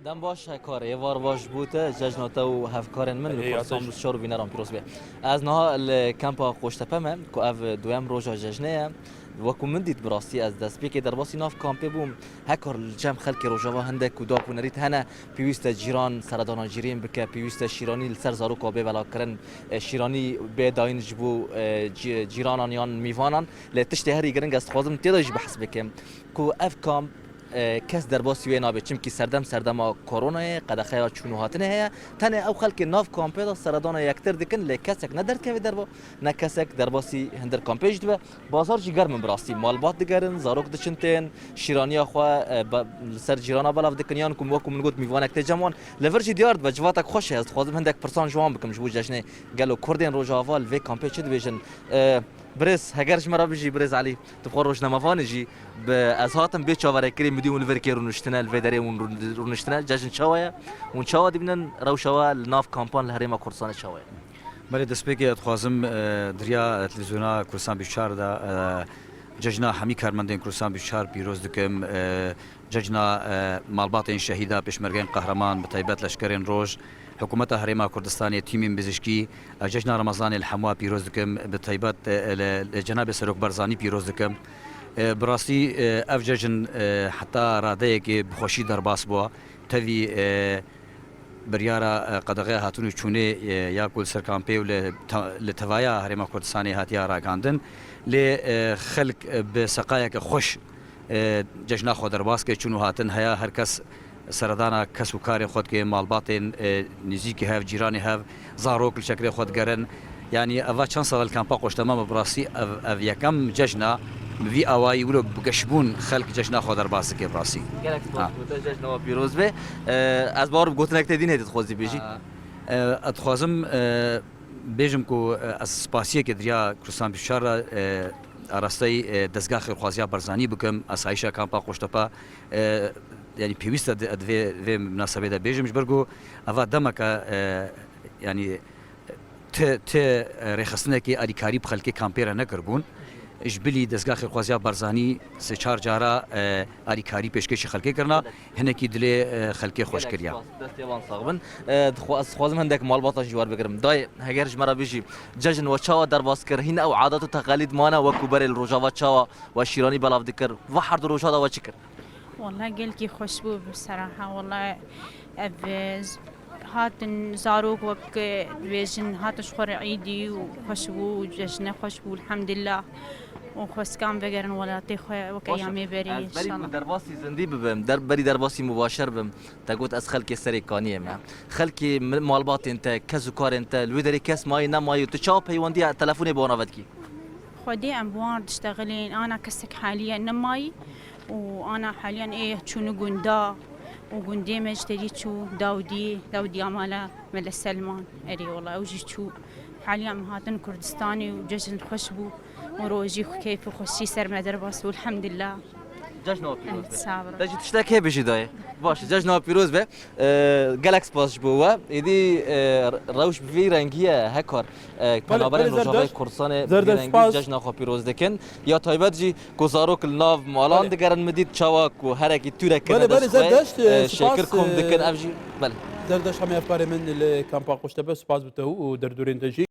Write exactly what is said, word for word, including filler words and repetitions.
Dem baş hekar, êvar baş ji bo te, cejna te û hevkarên min li Ê, Kurdistan ateş. Nûs çar û bîneran pîroz be. Ez niha li kampa Qoştepe me, ku ev duyem roja cejnê ye. Wekû min dît, bi rastî ez destpêkê derbasî nav kampê bûm. Hekar li cem xelkê Rojava hindek ku dap û nerît hene, pêwîst e cîran seredana cîrên bike, pêwîst e şîranî li ser zaroka bê velakirin, e, şîranî bê dayîn ji bo, e, cî-, cîranan yan mîvanan. Lê tiştê herî giring ez dixwazim tê de jî behs bikim ku ev kamp e, kes derbasî wê nabe. Çimkî serdem serdema koronayê, qedexeya çûn û hatinê heye. Tenê ew xelkê nav kampê de seredana yektir dikin, lê kesek ne derdikeve derva, ne kesek derbasî hindir kampê jî dibe. Bazar jî germ in bi rastî. Malbat digerin, zarok diçin tên, şîraniya xwe, e, be-, li ser cîrana belav dikin, yan ku wekû min got mîvanek tê cem wan. Li vir jî diyar dibe, civatek xweş heye. Ez dixwazim hindek pirsan ji wan bikim ji bo cejnê gelo Kurdên Rojava li vê kampê çi dibêjin. E, Birêz, heger ji me re bijî, birêz Elî, tu xwe rojnamevanê jî, bi ez hatim bê çaverêkirî midî hûn li vê rikê rûniştine, li vê derê hûn rûn-, rûniştine, cejn çawa ye? Hûn çawa dibînin rewşa we li nav kampan li Herêma Kurdistanê çawa ye? Belê, destpêkê ez dixwazim, e, di riya televîzyona Kurdistan bîst û çar de, e, cejna hemî karmendên Kurdistan bîst û çar pîroz dikim. E, Cejna, e, malbatên şehîda pêşmergeyên qehreman, bi taybet leşkerên roj, Hikûmeta Herêma Kurdistanê, tîmên bizişkî, e, cejna Remezanê li hemû pîroz dikim, bi taybet, e, li, li cenabê Serok Barzanî pîroz dikim. E, bi rastî, e, ev cejn, e, heta radeyekê bi xweşî derbas bû. Tevî, e, biryara, e, qedexeya hatûn û çûnê, e, ya ku li ser kampê û li te-, li tevaya Herêma Kurdistanê hatiye ragihandin. Lê, e, xelk, e, bi seqayeke xweş e, cejna xwe derbas kir, çûn û hatin heye, her kes seredana kes û karên xwe dike, malbatên, e, nêzîkî hev, cîranê hev, zarok li çekrê xwe digerin. Yanî eva çend sal li kampa Qoştepe me bi rastî ev, ev yekem cejna bi vî awayî wilo bi geşbûn xelk cejna xwe derbas dike bi rastî. Gelek spas Ha. bo te, cejna we pîroz be. E, ez bawer bi gotinek te dîn hêdî dixwazî bêjî. E, ez dixwazim, e, bêjim ku, e, ez spasiyekê di riya Kurdistan bîst û çar re, e, arasteyî, e, dezgah xêrxwaziya Barzanî bikim, asayişa kampa Qoştepe, e, yanî pêwîst e di, di vê, vê minasebê de bêjim, ji ber ku eva demeke, e, yanî ti, ti, e, rêxistinekê alîkarî bi xelkê kampê re nekiribûn. Ji bilî dezgah xêrxwaziya Barzanî sê çar cara, e, alîkarî pêşkêşî xelkê kirina, hinekî dilê, e, xelkê xweş Gelek kiriye. spas, destê wan sax bin. E, dixwa-, ez dixwazim hindek malbata jî werbigirim. Dayê, heger ji me re bijî, cejn we çawa derbas kir? Hîn ew adet û teqalîd mane wekû berê li Rojava çawa we şîranî belav dikir? Va her du roja de we çi kir? Wala gelkî xweş bû bi seraha. Wala ev, e, z-, hatin zarok wek, e, dibêjin, hatin ji xwe re îdî û xweş bû û cejne xweş bû, elhamdillah. Û xweskan vegerin welatê xwe weke Baş e. yamê berî, Ez berî ku inşallah. derbasî zindî bibim, der-, berî derbasî mubaşer bim, te got ez xelkê Serê Kaniyê me. Xelkê mi-, malbatên te, kes û karên te, li wê derê kes mayî nemayî û tu çawa peywendiya telefonê bi wana vedikî? Xwedê em bi wan diştexilin, ana kesek haliye nemayî û ana haliyan ê çûnî gunda û gundê me ji derî çû Dawdî, Dawdiya mala Mele Selman. Erê wala ew jî çû. Haliyan em hatin Kurdistanê û cejn xweş bû û rojî xwe keyf û xweşî ser me derbas bû, elhamdillah. Cejna we pîroz be. Evet, sağ olun. Te jî tiştek hê bijî dayê. Baş, cejna we pîroz be. Ee, gelek spas ji bo we. Êdî, e, rewş bi vî rengî ye, hekar, e, Belê, penaberên belê, Rojavayê Zerdeş. Kurdistanê bi vî Zerdeş, rengî spas. cejna xwe pîroz dikin. Ya taybet jî ku zarok li nav malan Belê. digerin, min dît çawa ku herekî tûrek Belê, kirine belê, dest xwe, Zerdeş, e, e, spas, şêkir kom e, dikin, ev jî, belê. Zerdeş hemî hevkarê min li kampa Qoştepe, spas bi te û derdorên te jî.